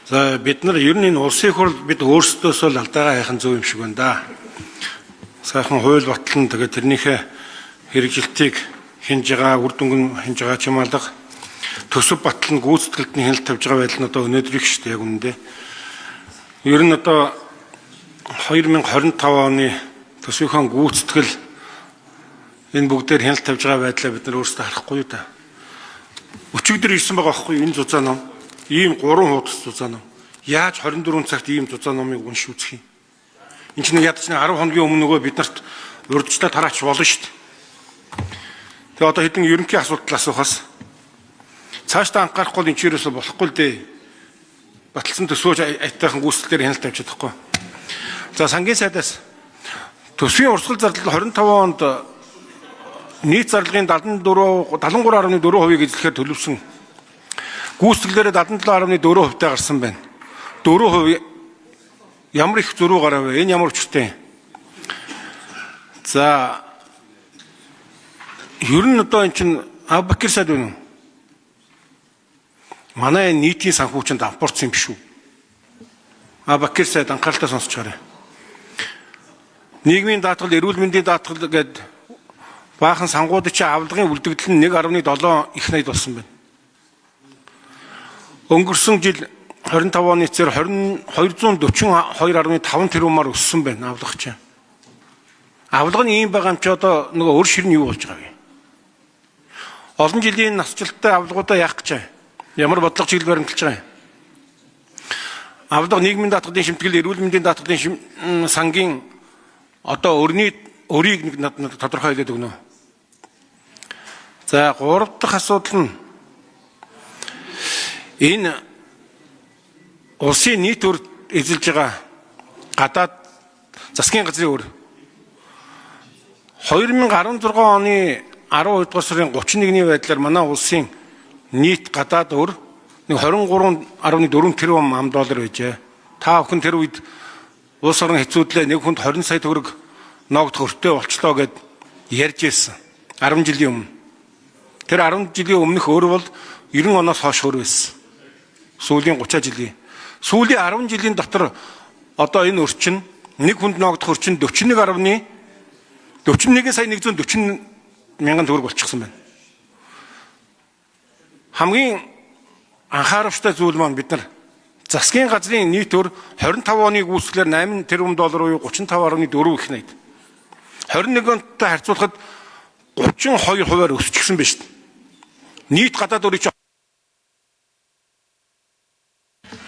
За, бид нар ер нь энэ улсын хурл бид өөрсдөөсөө л алдаагаа хайх нь зөв юм шиг байна да. Сайхан хууль батлан, тэгээд тэрнийхээ хэрэгжилтийг хянж байгаа, үр дүнг нь хянж байгаа ч юм алга. Төсөв батлан, гүйцэтгэлд нь хяналт тавьж байгаа байдал нь одоо өнөөдрийг шүү дээ, яг үнэндээ. Ер нь одоо 2025 оны төсвийнхөө гүйцэтгэл, энэ бүгдээр хяналт тавьж байгаа байдлаа бид нар өөрсдөө харахгүй юу да. Өчигдөр ирсэн байгаа байхгүй юу энэ зузаан ном. Ийм гурван хуудас зузаан ном. Яаж 24 цагт ийм зузаан номыг унш үзэх юм? Энд чинь ядч 10 хоногийн өмнө нөгөө бид нарт урьдчилаа тараач болно шүү дээ. Тэгээ одоо хэдэн ерөнхий асуудал асуухаас цаашдаа анхаарахгүй л энэ ч ерөөсө болохгүй л дээ. Баталсан төсвөөж аятайхан гүйцэтгэлээр хяналт тавьж чадахгүй. За, сангийн сайдаас төсвийн урсгал зардал 25 онд нийт зарлагын 74 73.4%-ийг эзлэхээр төлөвлөсөн. Гүйцэтгэлээрээ 77.4% таа гарсан байна. 4% ямар их зөрүү гарав вэ? Энэ ямар учиртай юм? За, ер нь одоо эн чинь Абакир сайд байна уу? Манай энэ нийтийн санхүү чинь дампуурсан юм биш үү? Абакир сайд, анхааралтай сонсож байгаарай. Нийгмийн даатгал, эрүүл мэндийн даатгал гээд баахан сангууд чи авлагын үлдэгдэл нь 1.7 их найд болсон байна. Өнгөрсөн жил 25 оны эцээр 20 242.5 тэрбумаар өссөн байна авлага чинь. Авлага нь ийм байгаа юм чи одоо нөгөө өр шир нь юу болж байгаа вэ? Олон жилийн насжилттай авлагуудаа яах гэж байна? Ямар бодлого чиглэл баримталж байгаа юм? Авлага, нийгмийн даатгалын шимтгэл, эрүүл мэндийн даатгалын сангийн одоо өрний өрийг нэг надад тодорхой хэлээд өгнө. За, гурав дахь асуудал нь энэ улсын нийт өр эзэлж байгаа гадаад засгийн газрын өр 2016 оны 12 дугаар сарын 31-ний байдлаар манай улсын нийт гадаад өр нэг 23.4 тэрбум ам доллар байжээ. Та бүхэн тэр үед улс орон хэцүүдлээ, нэг хүнд 20 сая төгрөг ноогдох өртөө болчлоо гэд ярьж ирсэн. 10 жилийн өмнө. Тэр 10 жилийн өмнөх өр бол 90 оноос хойш өр байсан. Сүүлийн 30 жилийн. Сүүлийн 10 жилийн дотор одоо энэ өрчин, нэг хүнд ноогдох өрчин 41 41 сая 140 мянган төгрөг болчихсон байна. Хамгийн анхаарамжтай зүйл маань бид нар засгийн газрын нийт өр 25 оны гүйцэтгэлээр 8 тэрбум доллар буюу 35.4 их найд. 21 онтой харьцуулахад 32 хувиар өсчихсөн байна шүү дээ. Нийт гадаад өрийг чи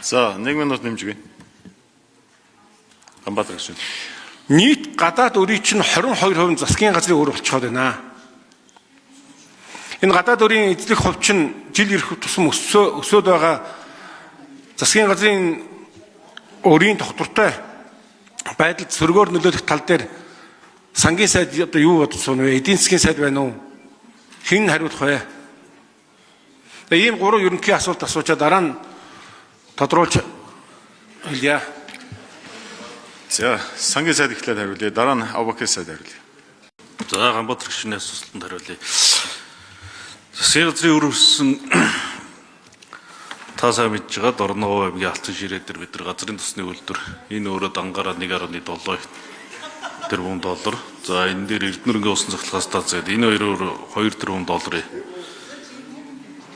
За, 1 минут нэмж өгье. Ганбаатар гишүүн. Нийт гадаад өрийг чинь 22% нь засгийн газрын өр болчиход байна. Энэ гадаад өрийн эзлэх хувь чинь жил ирэх тусам өсөөд байгаа засгийн газрын өрийн тогтвортой байдалд сөргөөр нөлөөлөх тал дээр сангийн сайд одоо юу бодож сууна вэ? Эдийн засгийн сайд байна уу? Хэн хариулах вэ? Тэгээ ийм гурван ерөнхий асуулт асуучаа дараа нь тодруулж хэлье. За, сангийн сайд эхлээд хариулъя. Дараа нь Абакир сайд хариулъя. За, Ганбаатар гишүүний асуултанд хариулъя. Засгийн газрын өр өссөн та сайн мэдж байгаа, Дорногов аймгийн Алтан ширээ дээр бид нар газрын тосны үйлдвэр энэ өөрөө дангаараа 1.7 тэрбум доллар. За, энэ дээр Эрдэнэрэнгийн усан цахилгаан станц гэдэг энэ хоёр өөр 2 тэрбум долларын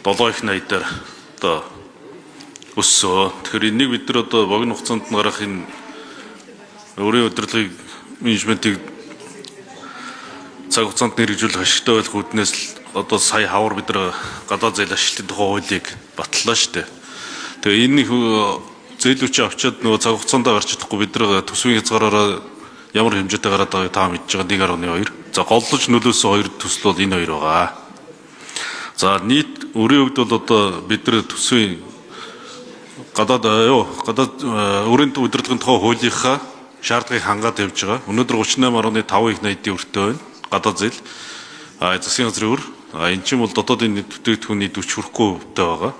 7 их найдаар одоо өссөө. Тэгэхээр энийг бид нар одоо богино хугацаанд нь гарах энэ өрийн удирдлагыг, менежментийг цаг хугацаанд хэрэгжүүлэх ашигтай байх үүднээс л одоо сая хавар бид нар гадаад зээл ашиглалтын тухай хуулийг баталлаа шүү дээ. Тэгээ энэ их зээлүүч авчиад нөгөө цаг хугацаанд гарч чадахгүй бид нар төсвийн хязгаараараа ямар хэмжээтэй гараад байгааг та мэдж байгаа, 1.2. За, голлож нөлөөсөн хоёр төсөл бол энэ хоёр байгаа. За, нийт өрийн хувьд бол одоо бид нар төсвийн гадаад юу гадаад өрийн удирдлагын тухай хуулийнхаа шаардлагыг хангаад явж байгаа. Өнөөдөр 38.5 их найдын өртөө байна. Гадаад зээл. А засгийн газрын өр. А эн чинь бол дотоодын нийт бүтээгдэхүүний 40 хүрэхгүй хувьтай байгаа.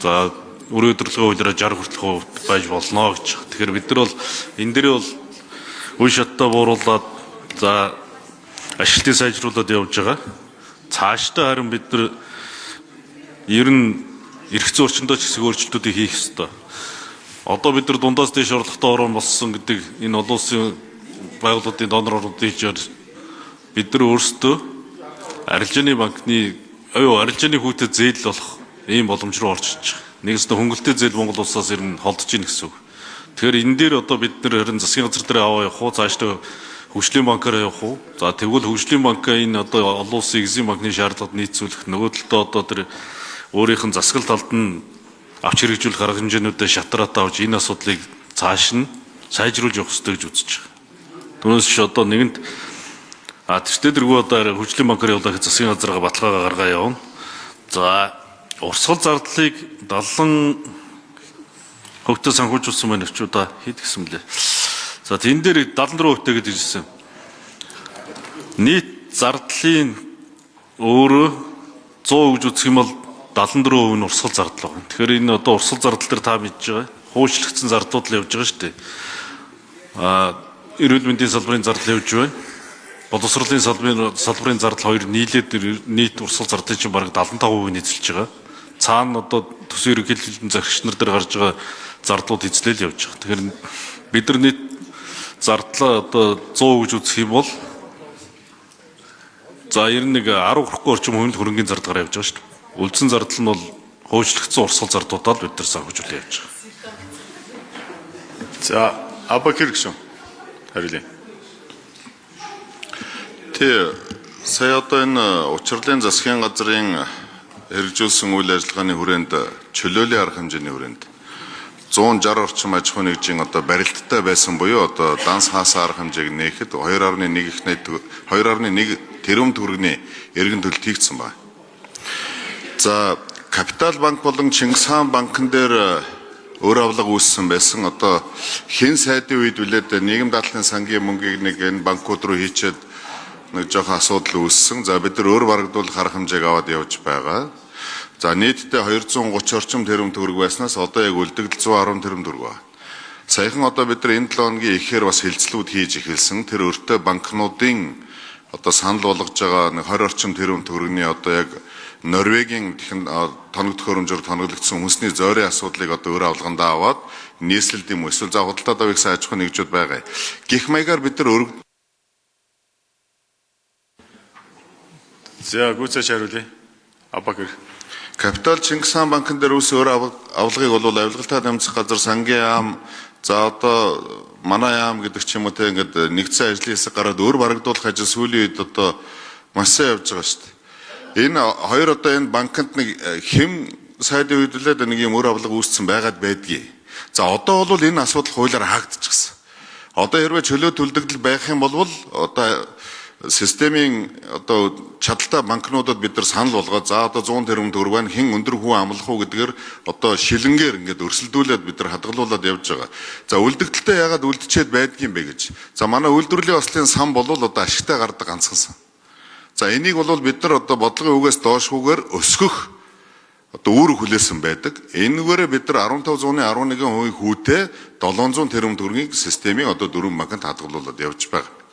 За, өрийн удирдлагын хуулиараа 60 хүртэлх хувь байж болно гэж. Тэгэхээр бид нар бол энэ дээр бол үе шаттай бууруулад, за, ашиглалтыг сайжруулад явж байгаа. Цаашдаа харин бид нар ер нь эрх зүйн орчиндөө ч хэсэг өөрчлөлтүүдийг хийх ёстой. Одоо бид нар дундаас дээш орлоготой орон болсон гэдэг энэ олон улсын байгууллагын доноруудын хэлжээр бид нар өөрсдөө арилжааны банкны арилжааны хүүтэй зээл болох ийм боломж руу орж иж байгаа. Нэгсдээ хөнгөлтэй зээл Монгол улсаас ер нь холдож ийн гэсэн үг. Тэгэхээр энэ дээр одоо бид нар харин засгийн газар дээр аваа явах уу, цаашдаа хөгжлийн банкаар явах уу? За тэгвэл хөгжлийн банкаа энэ одоо олон улсын Exim банкны шаардлагад нийцүүлэх, нөгөө талдаа одоо тэр өөрийнх нь засгал талд нь авч хэрэгжүүлэх арга хэмжээнүүдэд шатраатаа авч энэ асуудлыг цааш нь сайжруулж явах ёстой гэж үзэж байгаа. Түүнээс биш одоо нэгэнт тэртээ тэргүй одоо хөгжлийн банкаар явуулах засгийн газаргаа баталгаагаа гаргаа явна. За урсгал зардлыг 70 хувьтай санхүүжүүлсэн байна өчүү да хэд гэсэн мөлий. За тэн дээр 74% гэж ирсэн. Нийт зардлын өөрөө 100% гэж үзэх юм бол 74% нь урсгал зардал байна. Тэгэхээр энэ одоо урсгал зардал дээр та мэдж байгаа. Хуучлагдсан зардлууд л явж байгаа шүү дээ. Эрүүл мэндийн салбарын зардал явж байна. Боловсролын салбарын зардал хоёр нийлээд нийт урсгал зардлын чинь бараг 75% нь эзэлж байгаа. Цаана одоо төсвийн ерөнхийлөлтийн захирагч нар дээр гарч байгаа зардлууд эзлээл явж байгаа. Тэгэхээр бид нар нийт зардлаа одоо 100 гэж үзэх юм бол за 91 10 орчим хувийн хөрөнгийн зардлаар явж байгаа шүү дээ. Үлдсэн зардал нь бол хуучлагдсан урсгал зардлуудаа л бид нар санхүүжүүлээ явж байгаа. За Абакир гişүн хариулъя. Тий, сая одоо энэ учирлын засгийн газрын хэрэгжүүлсэн үйл ажиллагааны хүрээнд чөлөөлийн арга хэмжээний хүрээнд 160 орчим аж ахуйн нэгжийн одоо барилттай байсан буюу одоо данс хаасан арга хэмжээг нээхэд 2.1 тэрбум төгрөгийн эргэн төлөлт хийгдсэн байна. За Капитал банк болон Чингис хаан банкн дээр өөр авлага үүссэн байсан. Одоо хэн сайдын үед билээд нийгэм даатгалын сангийн мөнгийг нэг энэ банкуд руу хийчээд нэг жоохон асуудал үүссэн. За бид нар өөр барагдуулах арга хэмжээг аваад явж байгаа. За нийтдээ 230 орчим тэрбум төгрөг байснаас одоо яг үлдэгдэл 110 тэрбум төгрөг байна. Саяхан одоо бид нар энэ 7 хоногийн ихээр бас хэлцлүүд хийж эхэлсэн. Тэр өртөө банкнуудын одоо санал болгож байгаа нэг 20 орчим тэрбум төгрөгийн одоо яг Норвегийн тоног төхөөрөмжөөр тоноглогдсон хүнсний зойрын асуудлыг одоо өөр авлагандаа аваад нийслэлд юм эсвэл за худалдаа давыг сайн аж ахуйн нэгжүүд байгаа. Гэх маягаар бид нар За гүйцээж хариулъя. Абакир. Капитал Чингис хаан банкн дээр үүсэн өөр авлагыг бол авилгалтай дамжих газар сангийн яам за одоо манай яам гэдэг ч юм уу те ингээд нэгдсэн ажлын хэсэг гараад өөр барагдуулах ажил сүүлийн үед одоо маш сайн явж байгаа шүү дээ. Энэ хоёр одоо энэ банкнд нэг хэм сайдын үед лээд нэг юм өөр авлага үүссэн байгаад байдгийг. За одоо бол энэ асуудал хуулиар хаагдчихсан. Одоо хэрвээ чөлөө төлдөгдөл байх юм бол одоо системийн одоо чадaltaй банкнуудад бид нар санал болгоод за одоо 100 тэрбум төгрөг байна, хэн өндөр хүн амлах уу гэдгээр одоо шилэнгээр ингээд өрсөлдүүлээд бид нар хадгалуулад явж байгаа. За үлдэгдэлтэй яагаад үлдчихэд байдгийм бэ гэж. За манай үйлдвэрлэлийн ослын сан бол одоо ашигтай гардаг ганцхан сан. За энийг бол бид нар одоо бодлогын үгээс доошгүйгээр өсгөх одоо үүрэг хүлээсэн байдаг. Энэгээрээ бид нар 15.11% хүүтэй 700 тэрбум төгрөгийг системийн одоо дөрвөн банкнд хадгалуулад явж байгаа.